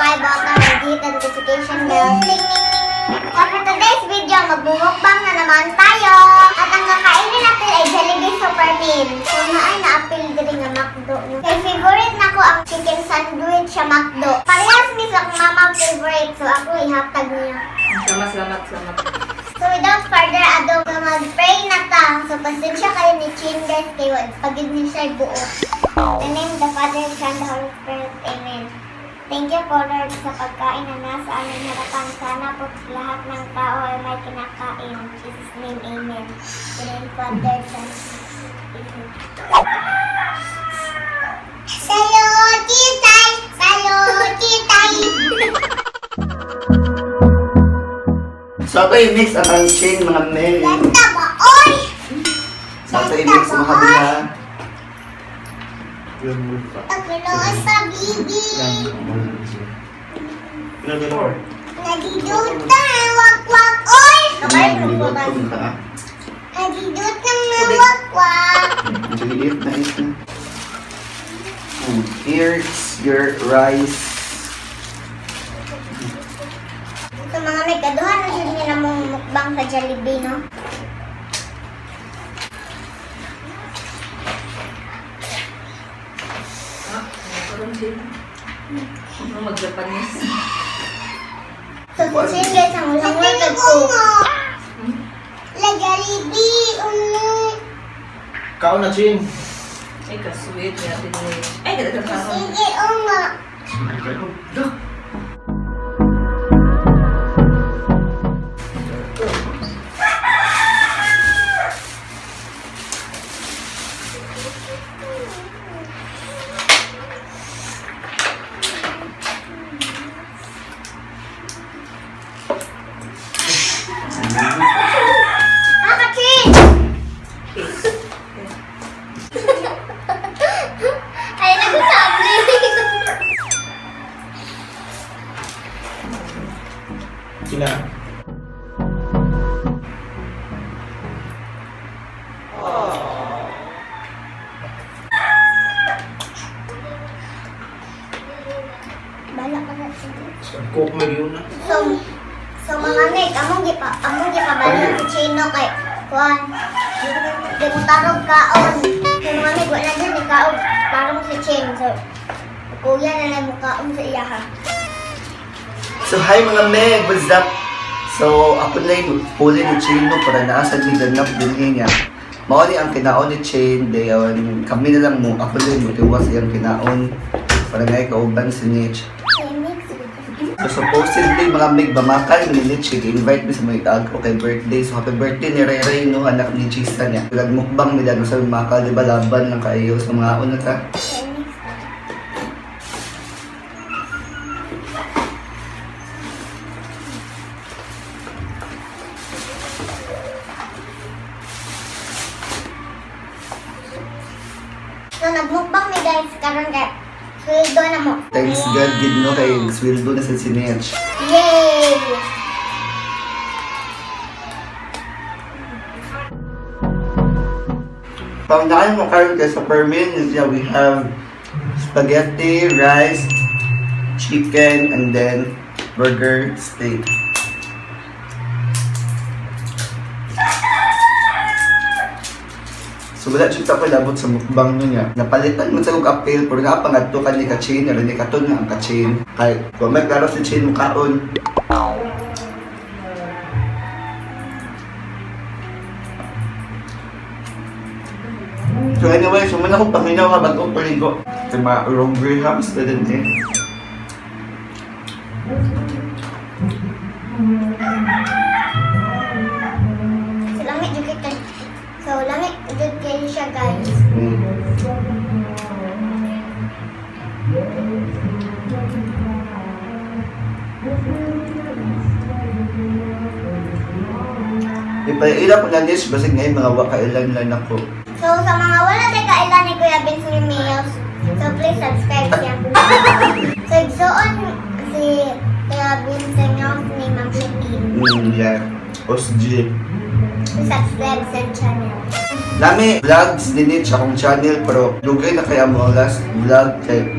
Subscribe button and hit the notification bell. Ding, ding, ding! So for today's video, magmumukbang na naman tayo! At ang kakainin natin ay Jollibee Super Meal. So na ay naapil diri nga McDo. No? Kay favorite na ko ang chicken sandwich sa McDo. Parehas mi sa akong mama favorite, so ako ihatag niya. Salamat, salamat, salamat. So without further ado, mag-pray na ta. So pasensya kayo ni Chin, guys, kay pagid ni siya buo. In the name of the Father, the Son, the Holy Spirit. Amen. Thank you po, Lord, sa pagkain na nasa aming harapan. Sana po lahat ng tao ay may kinakain. In Jesus' name, Amen. In the name of Father, Son, Amen. Sa'yo, titay! Sa'yo, titay! So ato i-mix ang chain, mga men. Ganda ba? Oy! So ato i-mix mga kabila. Taglo sa bibi. Nagidot na wakwak. Oy! Nagidot na wakwak. Sige, eat na, eat na. Here's your rice. So mga may kaduhan na jud nila mong mukbang sa Jollibee, no? Ah, karon siya. Ano mag-Japanese? So si Chin, guys, ang ulang kag ko. La Jollibee, umu. Kao na, Chin. Ay, ka-sweet. Kaya tinay. Ay, kada ka. Sige, unga. Ah, Kachin! Ay, nagsabi. Sina. Bala ka na. Coke may yun na. So mga nek, among gipabalhin si Chino kay kuan. Di mo tarog kaon. So mga nek, wala dyan ni kaon. Tarong si Chin. So, kuya na lang mo kaon sa iya ha. So hi mga meg, what's up? So ako na yung puli ni Chino para naasa ni ganap din niya. Mao ni ang kinaon ni Chain, dayon kami na lang mo, ako na yung mutiwas iyang kinaon para nga kauban si Mitch. Kay mix with So supposedly mga mig bamakal ni Mitch, invite mi sa mga itaag ko kay birthday. So happy birthday ni Ray Ray, no, anak ni Chisa niya. Nagmukbang nila no, sa makal, di ba laban lang kayo sa mga una ta. Kay mix. So, nagmukbang mi guys karon kay sweldo na mo. Thanks God, gid no, kay sweldo na sa si Mitch. Yay! Pangunahan mo karon kay sa per meal is, yeah, we have spaghetti, rice, chicken, and then burger steak. So wala jud ta palabot sa mukbang nun niya. Napalitan mo sa kog appeal pero nga pangadto ka ni ka-chain or ni katon nga ang ka-chain. Kay kung may klaro si chain mukaon. So anyway, so man ako panginaw ka bagong paligo. Sa mga wrong grahams na din eh. So, lami jud kay. So, lami jud kay siya, guys. Ipaila ko na niche, basig ngayon mga wakailan lang ako. So, sa mga wala tay kailan ni Kuya Benson Mills, so please subscribe siya. So, igsuon si Kuya Benson Mills ni Ma'am Shaquille. Yeah. OSG. So, subscribe sa channel. Lami vlogs ni Mitch akong channel pero lugay na kaya mo ang last vlog kay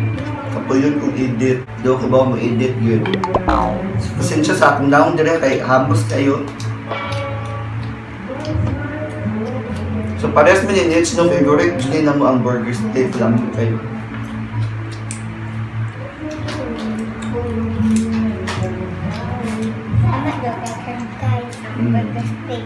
Kapuyon kong edit. Do ko ba mo edit yun. So, pasensya sa akong naong dire kay hamos kayo. So parehas mi ni Nitch, no, favorite jud na mo ang burger steak lang jud kayo. Tama daw kay Kern guys. Burger steak.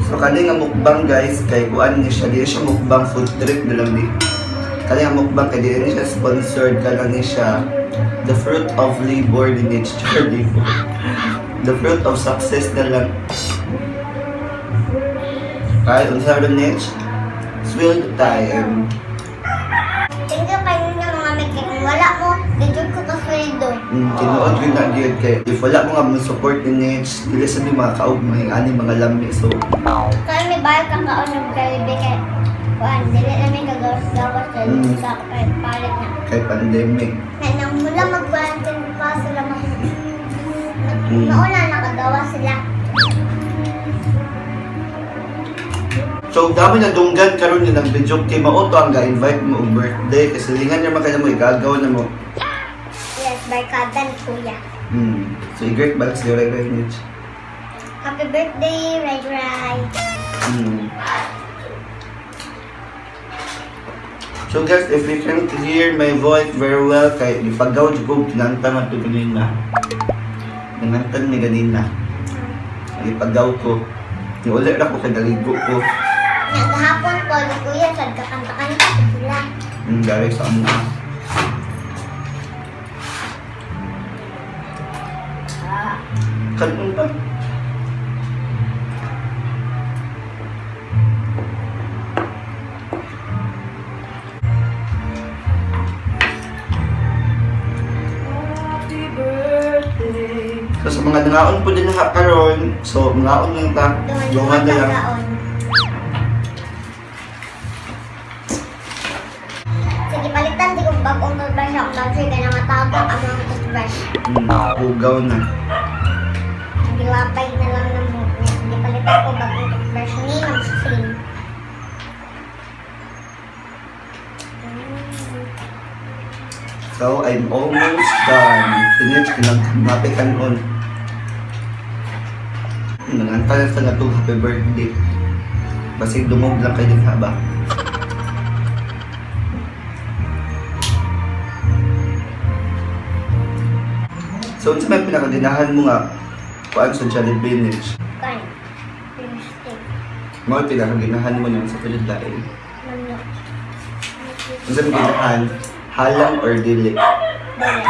So kani nga mukbang guys kay kuan ni siya, di siya mukbang food trip na lang di. Kani nga mukbang kay di ni siya sponsored, kana ni siya the fruit of labor ni Nitch Charlie. The fruit of success na lang. Ay, unsa ron Nitch? Swill time. Thank you kayo nga mga meg. Kay kung wala mo, di jud ko kasweldo. Tinuod yun na gyud kay if wala mo nga mo support ni Nitch, dili sa mi mga kaog mga ani mga lami, so Kaya may bayad kang kaon ng Jollibee kay kuan, dili namin kagawas-gawas sa sa palit na. Kay pandemic. Kaya nang mula mag-quarantine pa sila mag mauna nakagawa sila. So, dami na dunggan karon nga nag-video kay mao to ang ga-invite mo og birthday kasi lingan niya man kayo mo igagaw na mo. Yes, barkada ni Kuya. So, i-great balik si Ray Ray Nitch. Happy birthday, Ray Ray. So guys, if you can't hear my voice very well, kay gipagaw jud ko kinanta man to ganina. Nangantan ni ganina. Gipagaw ko. Niuli ra ko kay naligo ko. Nagahapon po ni Kuya, sad kakanta-kanta ko sila. Dari sa amo. Kanon pa. Happy birthday. So sa mga nangaon po din nga karon, so mangaon lang ta, Duman duman na lang. Kaon. Sige, palitan di ko bagong toothbrush akong laundry kaya nangatagok ang mga toothbrush. Hugaw na. Gilapay na lang ng buhok niya. Sige, palitan ko bagong toothbrush ni Ma'am Shane. So I'm almost done. Finish kinang happy kanon. Nanganta na sa natong happy birthday. Basig dumog lang kayo din haba. So, unsa may pinakaganahan mo nga kuan sa Jollibee, Nitch? Kain. Finish steak. Mo pinakaganahan mo nang sa tulad lain. Manok. Unsa may ganahan? Halang or dili? Dali.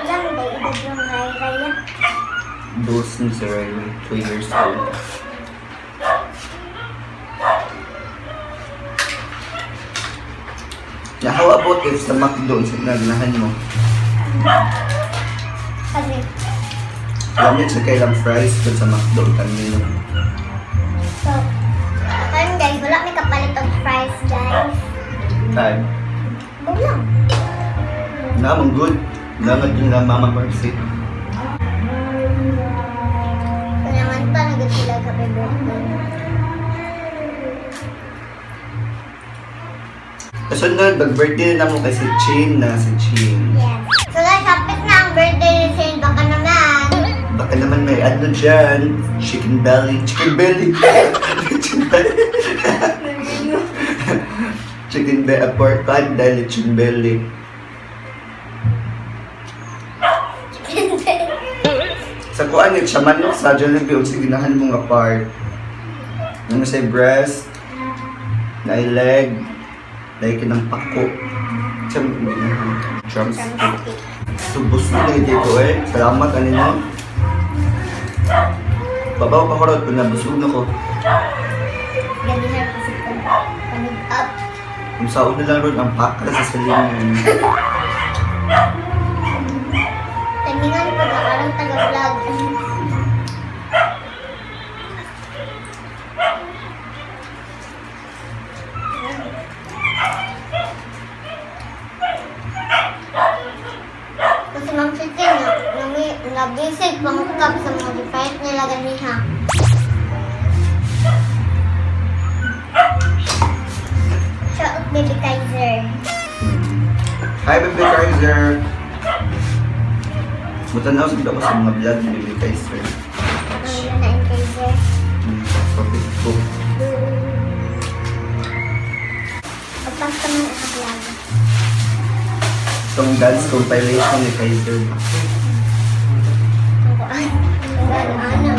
Ilang day edad yung Ray Ray ah? Dos ni si Riley, 2 years old. Na how about if sa McDo sa nagnahan mo? Kasi, Alam niyo sa kailang fries dun sa McDo kanino. so, karon guys, wala may kapalit og fries guys. Time. Bulang. Na mong good. Langat yung na Mama Mercy. Kailangan pa nagod sila happy birthday. Kasunod, mag-birthday na mo kay si Chin na si Chin. Yes. So guys, hapit na ang birthday ni Shane. Baka naman. Baka naman may ano dyan. Chicken belly. Chicken belly! Chicken belly. Chicken belly. Pork pan dahil chicken belly. Sa kuan ni siya manok sa Jollibee unsa ginahan mo nga part. Ano sa breast, na leg, na kinang pako. Siya mo ginahan. Drumstick. Drumstick. So busog na dito eh. Salamat kanina. Babaw pa ko ron, pinabusog na ko. Gabi na kasi panig up. Kung saan na lang ron, ang pakra sa salingan. Taningan po na karong taga-vlog. Kasi Ma'am Chicken, na, nabisig pangkap sa mga gipalit nila ganiha. Baby Kaiser. Hi, Baby Kaiser! Mutanaw sa ako sa mga vlog ni Baby Kaiser. Ang yun na yung Kaiser. Sa Facebook. Pagpasta man ang vlog. Itong dance compilation ni Kaiser. Ang kuan. Ang ano.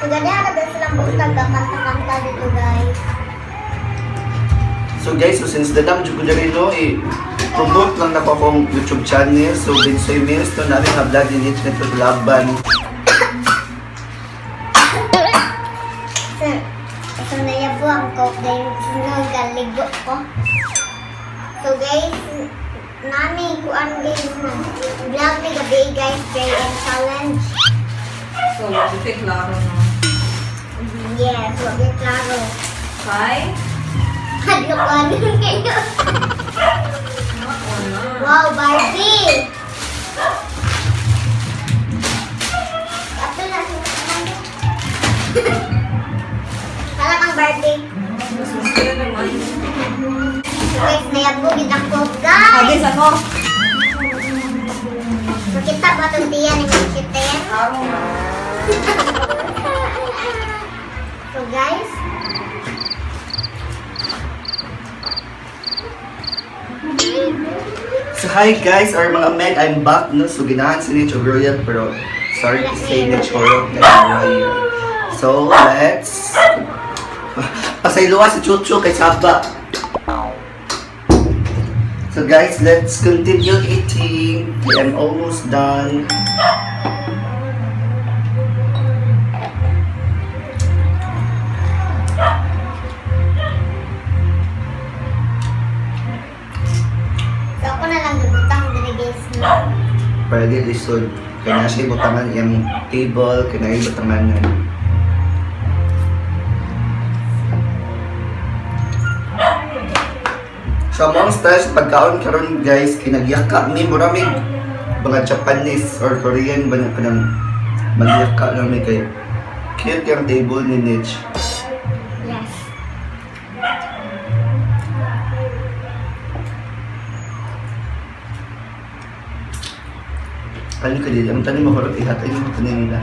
So, ganyan na silang buntag kanta-kanta dito, guys. So guys, so since the dam ko diri no, eh, promote lang nako akong YouTube channel. So Binsoy Mills to namin nga vlog ni Nitch nito laban. So nayabo ang coke guys. Nagaligo ko. So guys, nani kuan guys na vlog ni gabi guys, pray and challenge. So, buti klaro no. Yes, wag yung klaro. Kay? Hadlokan kayo. Ako na. Wow, Barbie! Ato na Hala kang Barbie. Mas masaya naman. So guys, nayabo gid ako guys. Agis ako. So kita ba itong tiyan ni Ma'am Chiten? Klaro na. So guys, So hi guys, or mga meg, I'm back no. So ginahan si Nitch og Royal pero sorry to say Nitch Horok na Royal. So let's pasayloa si Chuchu kay Saba. So guys, let's continue eating. I'm almost done. So ako na lang gibutang diri guys no. Para di lisod. Kaya na siya ibutangan iyang table, kaya na ibutangan na. So among styles pagkaon karon guys, kinagyaka ni murami mga Japanese or Korean ba na kanang magyaka lang may kay cute yung table ni Nitch. Yes. Ano ka dili? Ang tanim mo karot ihatay mo tanim nila.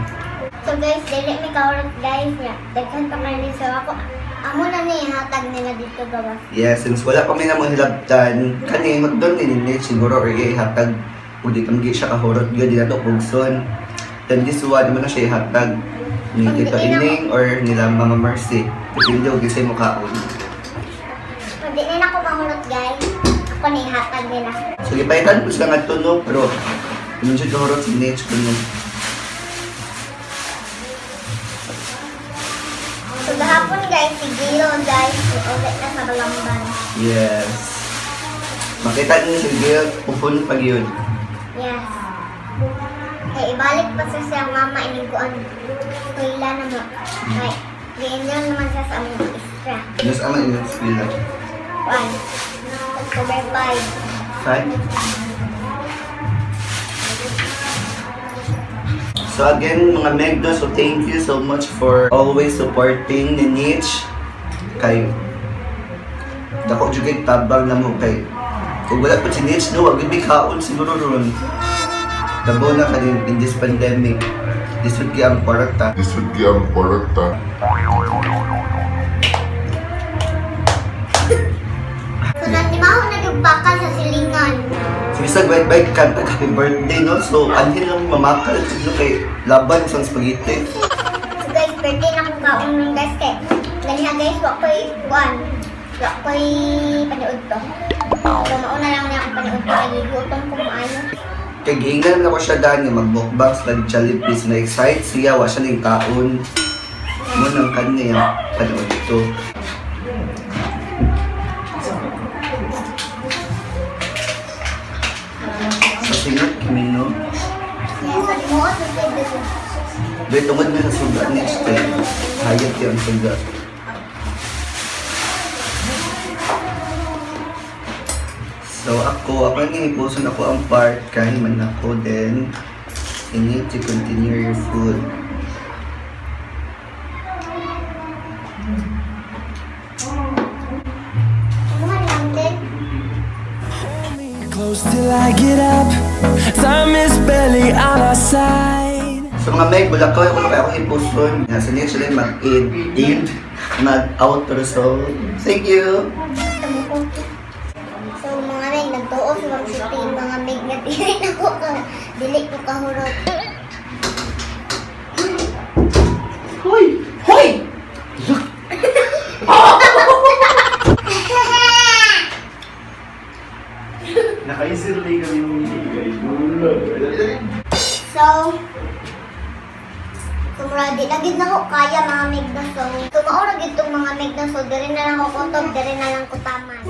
So guys, dili mi kaurot guys niya. Daghan pa kayo so ako amo na ni hatag nila dito gawas. Yeah, since wala pa may namang hilabtan, kani doon ni Nitch siguro or ihatag ug di kam siya kahurot gyud di nato pugson. Then this one naman na siya ihatag ni Tito Ining or nila Mama Mercy. Depende og gisay mo kaon. Pag di na ako mahurot guys, ako na ihatag nila. So gipaitan ko sila ngadto no, pero hindi siya kahurot si Nitch kuno. So gahapon guys, si Gio guys, ulit na sa Balamban. Yes. Makita niyo si Gil, upon pag yun. Yes. Kay ibalik pa sa siyang mama ining kuan. Eskwela na mo. Kay gi-enroll naman siya sa among extra. Yes, ama inyong eskwela. Kuan. October 5. Five. So again, mga Megdo, so thank you so much for always supporting ni Nitch. Kay dako jud kay tabang namo kay kung wala pa si Nitch no, wag gyud mi kaon siguro ron. Dabo na kanin in this pandemic. This would be ang kwarta. This would be ang kwarta. So nandimaho na yung bakal sa silingan. So bisag bike bike kanta happy birthday no. So anhin lang mamakal no kay laban sa spaghetti. So guys, birthday na akong kaon nun guys kay ganiha guys, wa ko'y kuan. Wa ko'y paniud to. So mauna lang niya akong paniud to kay gigutom ko maayo. Kay giingnan na ko siya daan nga magmukbang sa Jollibee so na-excite siya wa siya ning kaon. Mo nang kanya panood ito. Sa singot kami no. Yes, so mo sa dito. Doy tungod na sa suga next time. Hayat yung suga. So ako, ako ni ipuson ako ang part kay man ako then you need to continue your food. Close till I get up. Time is barely on our side. So mga meg, wala ko yung kaya ako ipuson. Nasa niya sila mag-in, in, mag-outro. So, thank you. So mga meg, nagtuo sa mga shooting mga meg nga dili na ko ka, dili ko kahurot. Hoy! Hoy! Look! Naka-easily kami yung guys. So, kumura di na gid na ko kaya mga meg na so. Tumao ra gid tong mga meg na so, diri na lang ko kutob, diri na lang ko taman.